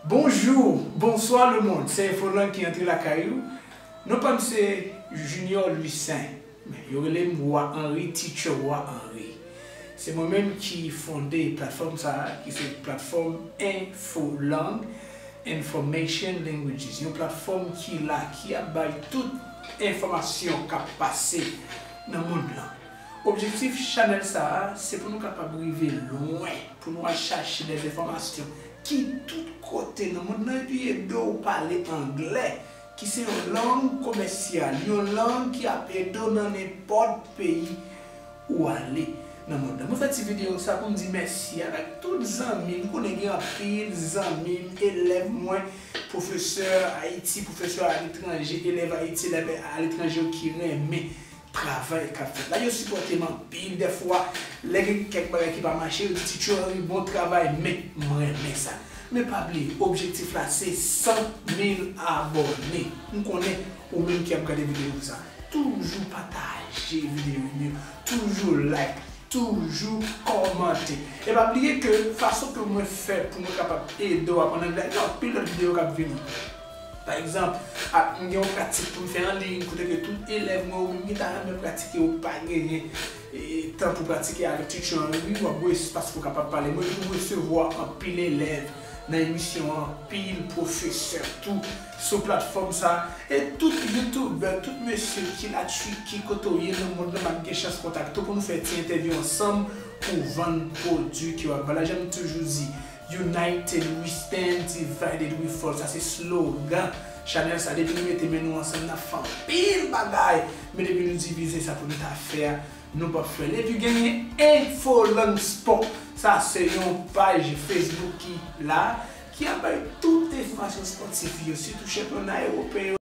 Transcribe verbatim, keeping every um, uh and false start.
Bonjou, bonswa lemonn, se Infolang ki antre lakay ou. Non pa m se Junior Louissaint, men yo rele m Wa Henry, Teacher Wa Henry. Se mwen menm ki fonde platfòm sa a, ki se platfòm Infolang, Information Languages, yon platfòm ki la, ki ap bay tout enfòmasyon k ap pase nan mond lan. Objektif chanèl sa a, se pou nou kapab rive lwen, pou nou al chache dèzenfòmasyon ki tout kote nan mond lan epi ede w pale anglè, ki se yon lang komèsyal, yon lang ki ap ede w nan nenpòt peyi ou ale nan mond lan. Mwen fè ti videyo sa pou m di mèsi avèk tout zanmi m. M konnen gen anpil zanmi m, elèv mwen, pwofesè Ayiti, pwofesè aletranje, elèv Ayiti, elèv aletranje yo ki renmen travay k ap fèt la. Yo sipòte m anpil. Dèfwa, lè gen kèk bagay ki pa mache, yo di, "Teacher Henry, bon travay, men m renmen sa." Men pa bliye, objektif la se san mil abòne. M konnen ou menm ki ap gade videyo sa, toujou pataje videyo yo, toujou like, toujou kòmante. E pa bliye ke fason ke mwen fè pou mwen kapab ede w aprann anglè, gen anpil lòt videyo k ap vini. Pa egzanp, ap, m gen yon pratik pou m fè an liy, kote ke tout elèv mwen ou menm ki ta renmen pratike, ou pa genyen, e, tan pou pratike avèk Teacher Henry, w ap gen espas pou w kapab pale. Mwen toujou resevwa anpil elèv nan emisyon an, anpil pwofesè tou sou platfòm sa a. E tout youtubè, tout mesye ki la Turquie, kote w ye nan mond lan, m ap gen chans kontakte w pou nou fè ti entèvyou ansanm pou vann pwodui ke w ap vann la. Jan m toujou di, United we stand, divided we fall. Sa se slogan chanèl sa. Depi nou mete men nou ansanm, n ap fè anpil bagay. Men depi nou divize, sa pou nou ta fè a, nou p ap fè l. Epi genyen Infolang Sport. Sa se yon paj Facebook ki la, ki ap bay tout enfòmasyon spòtif yo, sitou chanpyona ewopeyen yo.